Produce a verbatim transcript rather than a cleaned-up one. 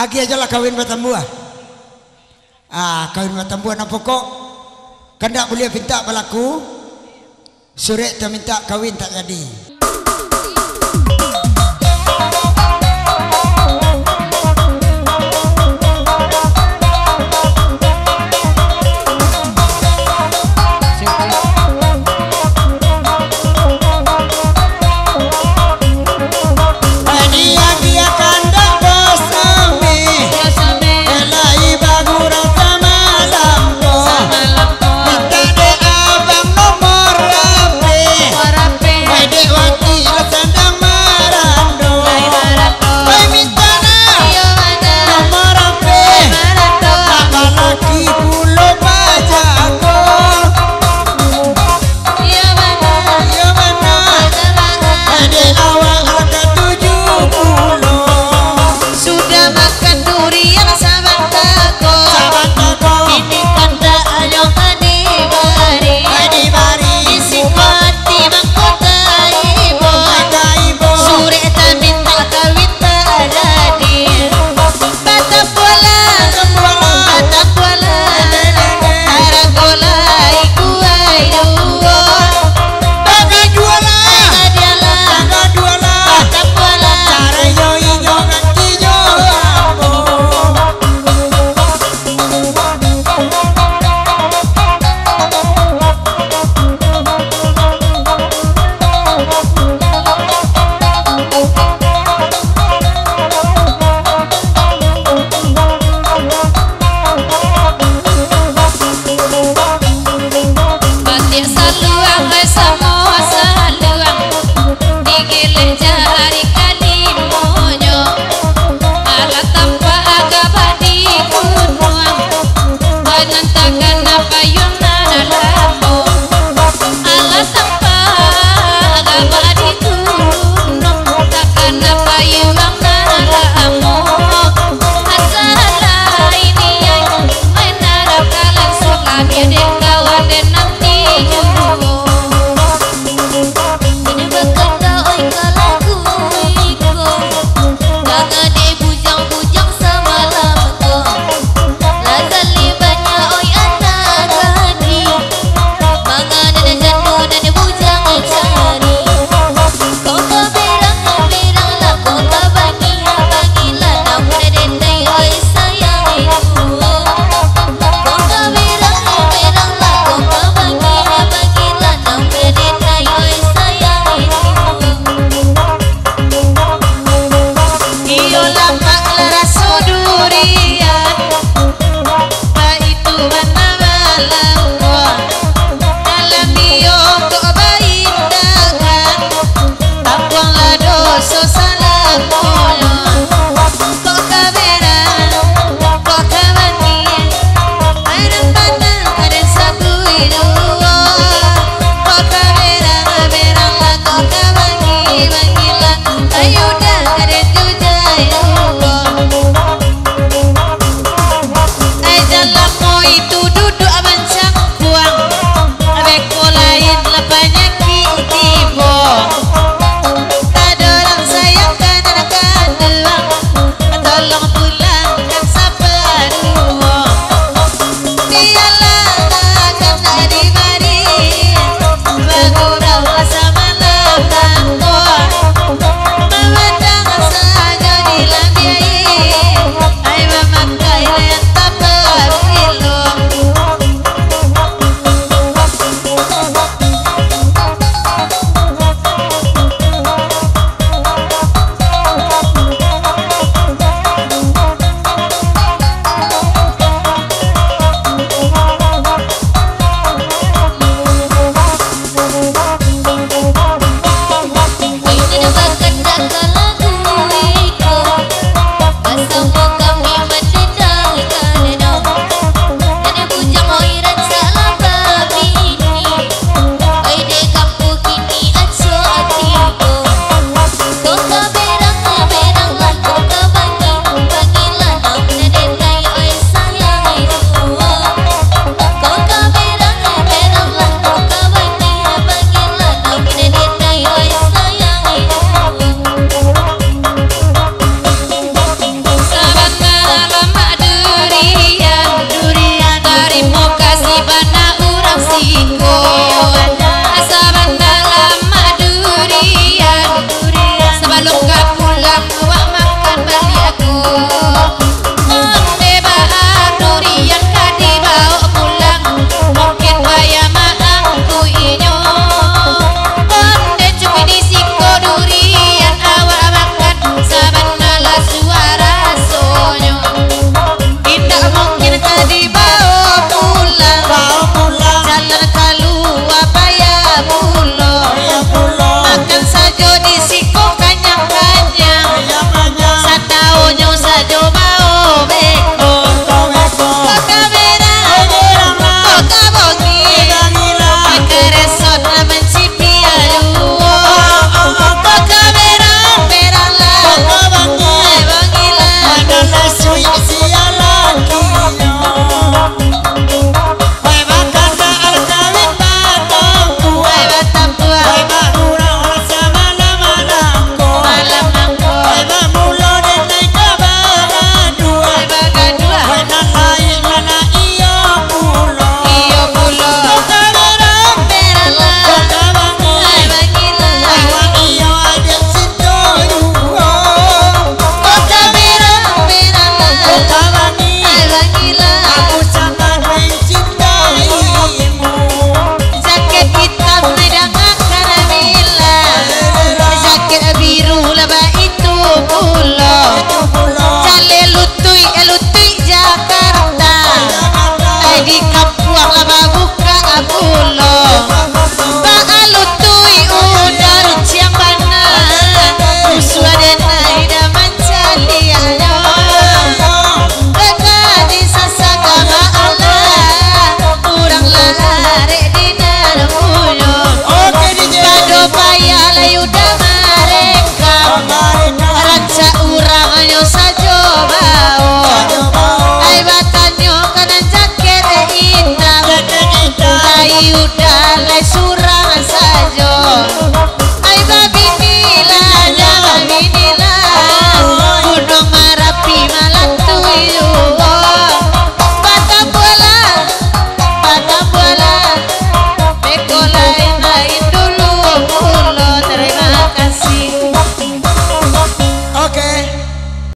Agiah ajolah kawin batambua. Ah, kawin batambua nan pokok. Kandak buliah pintak balaku. Surek tamintak kawin tak jadi. Sudah makan durian sabanta ko, kini kandak nyo ka dibari. Isi ko ati mangko taibo, surek tamintak kawin tak jadi. Batampualah, batampualah, taragolah ikuai duo. Bagadualah, bagadualah, batampualah. Batiak saluang, bai samo saluang, digileh jari kalimonyo. Alah tampak agak badi gunuang, bai nan takana payuang nan lamo. Alah tampak agak badi gunuang, takana payuang nan lamo. Asa lai niai, main arah kalan sulami dek kawan den nanti juo. Ini bakata oi kalaku iko, jangan dek bujang-bujang samalam ko. Lah gali banyak oi anak gadih, manganan jando nan bujang cari. Ko ka berang-berang lah, ko ka bangih-bangih lah, namun dendai oi sayang itu. Ko ka berang-berang lah, ko ka bangih-bangih lah, namun dendai oi sayang itu. Iyo lamak lah raso durian, baitu bana balangkuang. Dalam iyo kok baindakan, tapuanglah doso salamonyo. Kok ka berang, kok ka bangih, aden panah, aden satu iduo. Kok ka berang, beranglah, kok ka bangih, bangihlah, ayo dah, aden tu jai duo. Dah lai surang